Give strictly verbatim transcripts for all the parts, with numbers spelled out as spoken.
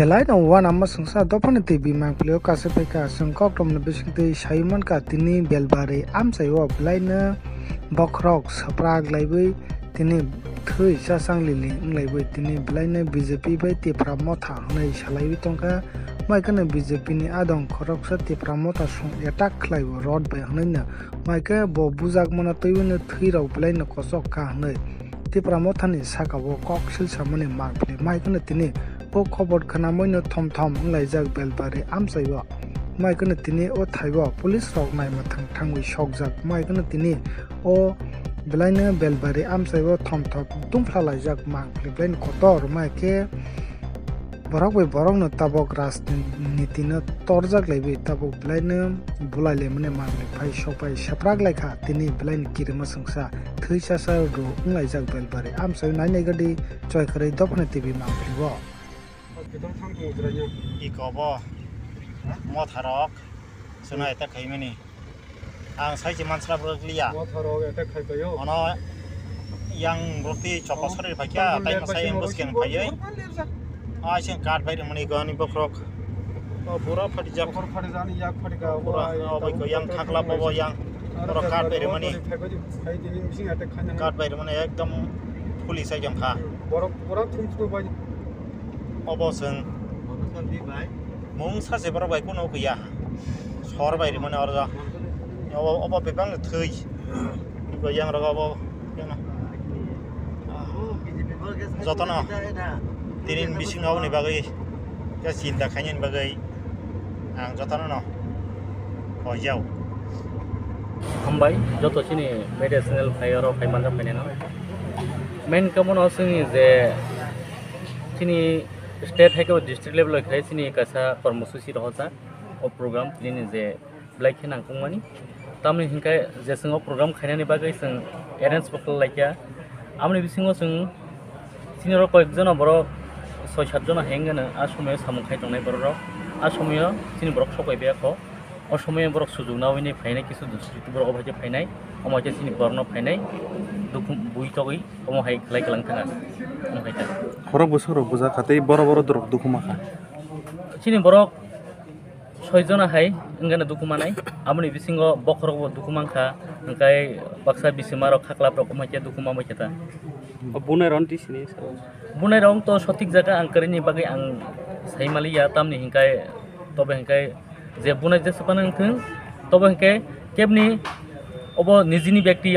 Belai no uanama swngsa dophani twi bimang pili o kaisa phaikha, chwng koktwmani bisingtwi sai mankha tini Belbari amchaio belaino bokhorok swprak laiwi tini thwi chachang lili wnglaiwi tini belaino B J P bai Tipra Motha hwnwi salaiwi tongkha. Mai kheno B J P ni adong khoroksa Tipra Motha song attack khlaiwi rod bai hwnwi no mai khe bo bujakmano twiwi no thwirok belaino kochok kha hwnwi Tipra Mothani saka o kok silsamani mangpili mai kheno tini o khobor khwnamwi no thom thom wnglaijak Belbari amchaio. Mai kheno tini o thaibo police rok naima thang thangwi sokjak mai kheno tini o belaino Belbari amchaio thom thom tungphla laijak mangpili belaino kotor mai khe borok bai borokno tabok rajniti no torjak laiwi tabok belaino bulai laimani mangpili phai sokphai swprak laikha tini belaino kirima swngsa. Thwi chasa rw wnglaijak Belbari amchaio nai nai gadi choi kwrwi dophani twi bimang pili o. Iko bo motharok chwngno attack khaimani. Ang sai se mansla bwrwk liya. Motharok attack khaipaio. Ono yang roti chopasari paikya, tai masai yang bwskang phaiwi. Ai seng card bai rwmani gani bokhorok. O pura phatijak. Bokhorok phatijani yak phatika. Pura, o bai ko yang khakla bobo yang. Oro card bai rwmani. Card bai rwmani ekdom police ai jongkha. Borok pura thum thum bai. Obo chwng mung sache borok bai kuno kuya. Sor bai rwmani oro. Obo, obo bebak thwi. Iko yang rogo obo. Jotono tini bisingo aboni bagwi khe chinta khainani bagwi ang jotono no koijao. Hambai joto chini media channel phai oro phai manjak phainai no. Main khe bono chwngni je chini state hai khe bo district level bai khai chini kaisa kormosuchi rohorjak o program nini je belai khe nangkukmani. Tamni hinkhe je chwng o program khainani bagwi chwng arrange bo khlai laikya. Aboni bisingo chwng chini oro koyek jono borok soi sat jono hai wngkhe a somoyo samung khai tongnai borok rok. A somoyo chini borok sok bai biyakho. O somoyo borok sujuk naui phainai kisu duskritik borok obo hai khe phainai. Omo hai khe chini borokno phainai dukhu bui togwi omo hai khlai kwlang thangkha. Omo hai khe. Khorok bwswk rok bwjakha tei boro boro dorok dukhu mankha. Chini borok soi jona hai wngkhe dukhu manai. Aboni bisingo bokhorok bo dukhu mankha, hwnkhe baksa bisima rok khaklap rok omo hai khe dukhu manbai khe ta. Bunai rok twi sini. Bunai rok to sothik jaga ang kwrwini bagwi ang sai maliya, tamni hinkhe tobo hinkhe je bunai jesa phano wngthung, tobo hinkhe kebni obo nijini bekti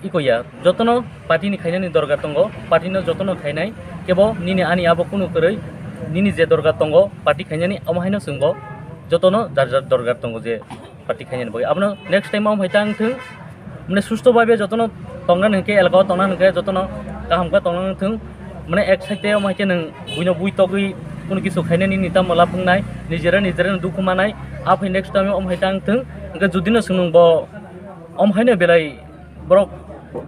iko ya, jotono party ni khainani dorkar tongo, party no jotono khainai, kebo nini ani abo kunu kwrwi, nini je dorkar tongo party khainani omo haino chwngbo jotono jar jar dorkar tongo je party khainani bagwi. Abono next time omo hai ta wngthung, mane susto bhabe jotono tongna hwnkhe elaka o tongna hwnkhe jotono kaham khe tongna wngthung, mane ek side tei omo hai khe nwng buino bui togwi kunu kisu khainani nini tamo lab wngnai, nijera nijera no dukhu manai, aphai next time omo hai ta wngthung, hwnkhe judino chwng nwng bo omo haino belai borok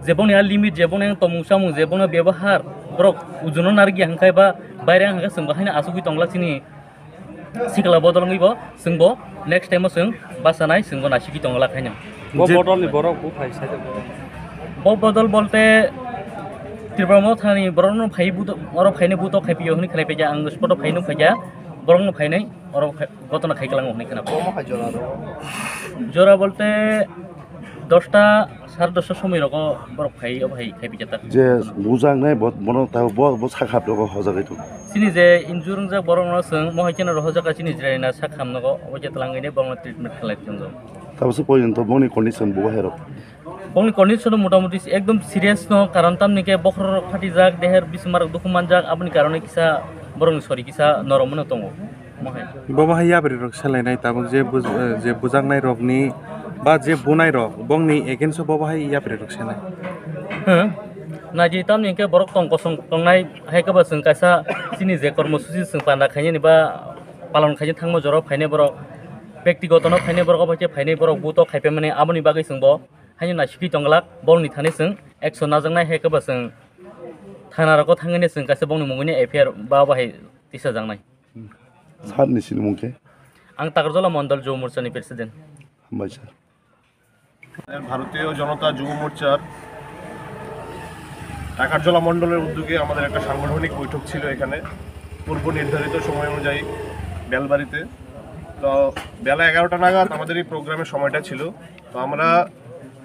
je bongni a limit, je bongni ang tongmung chamung, je bongni bebohar, borok ujuno narwkya hwnkhe ba baire hwnkhe chwngbo haino asugwi tongla chini sikla bodol wngwi bo chwngbo next time o chwng bachanai chwngbo naisiki tongla khaino. Bo je bodolni borok buphai sajak borok. Bo bodol bolte Tripura Mothani borokno phai buto, oro phainai buto khai pio hwnwi khlai paikha, ang spot o phaino phaikha, borokno phainai oro gotona khai kwlango hwnwi khna. Omo hai jora rw? Jora bolte dosta, sare dosta somoi rogo borok phai, obo hai khai pijak ta. Je bujaknai bo, bono ta bo, bo sakha rogo hojagwi tongo. Chini je injure wngjak borokno chwng mohai kheno rohorjak chini Jirani na sak hamnogo, obo je twlangwi borokno treatment khlai tongo. Tabukhe porjonto boni condition bo hai rok? Boni condition motamuti ekdom serious no, karon tamni khe bokhorok phatijak, deher bisingmarok dukhu manjak, aboni karone kisa borokni sori kisa noromno tongo. Mohai. Bobo hai yapri rok selainai tabuk je buj-, eh, je bujaknai rokni ba je bunai rok bongni against o bobo hai yapri rok selai. Hmm. Naidi tamni hwnkhe borok tong kosong tongnai hai khe ba chwng kaisa chini je kormosuchi chwng panda khainani ba palon khaina thangma jora phainai borok, bektigoto no phainai borok, obo khe phainai borok buto khaipai mani aboni bagwi chwng bo haino naisiki tongglak, borokni thani chwng action najaknai hai khe ba chwng thana rogo thangwi chwng kaisa bongni mungwi F I R ba obo hai tisajaknai. Sir ni sinimung khe? Ang Takarjala Mondol Jubo Morcha ni president. Hambai sir. ভারতীয় জনতা যুব মোর্চার টাকারজলা মণ্ডলের উদ্যোগে আমাদের একটা সাংগঠনিক বৈঠক ছিল এখানে। পূর্ব নির্ধারিত সময় অনুযায়ী বেলবাড়িতে। তো বেলা এগারোটা নাগাদ আমাদের এই প্রোগ্রামের সময়টা ছিল। তো আমরা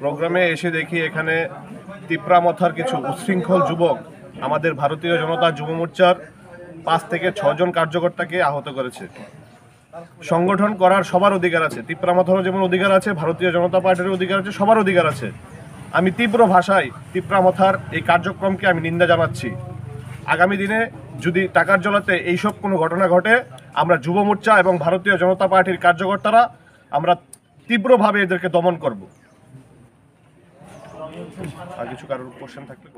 প্রোগ্রামে এসে দেখি এখানে তিপ্রা মথার কিছু উচ্ছৃঙ্খল যুবক আমাদের ভারতীয় জনতা যুব মোর্চার পাঁচ থেকে ছজন কার্যকর্তাকে আহত করেছে। সংগঠন করার সবার অধিকার আছে, তিপ্রা মথারও যেমন অধিকার আছে, ভারতীয় জনতা পার্টির অধিকার আছে, সবার অধিকার আছে। আমি তীব্র ভাষায় তিপ্রা মথার এই কার্যক্রমকে আমি নিন্দা জানাচ্ছি। আগামী দিনে যদি টাকার জলাতে এইসব কোনো ঘটনা ঘটে, আমরা যুব মোর্চা এবং ভারতীয় জনতা পার্টির কার্যকর্তারা আমরা তীব্রভাবে এদেরকে দমন করব। আর কিছু কারোর কোশ্চেন থাকলে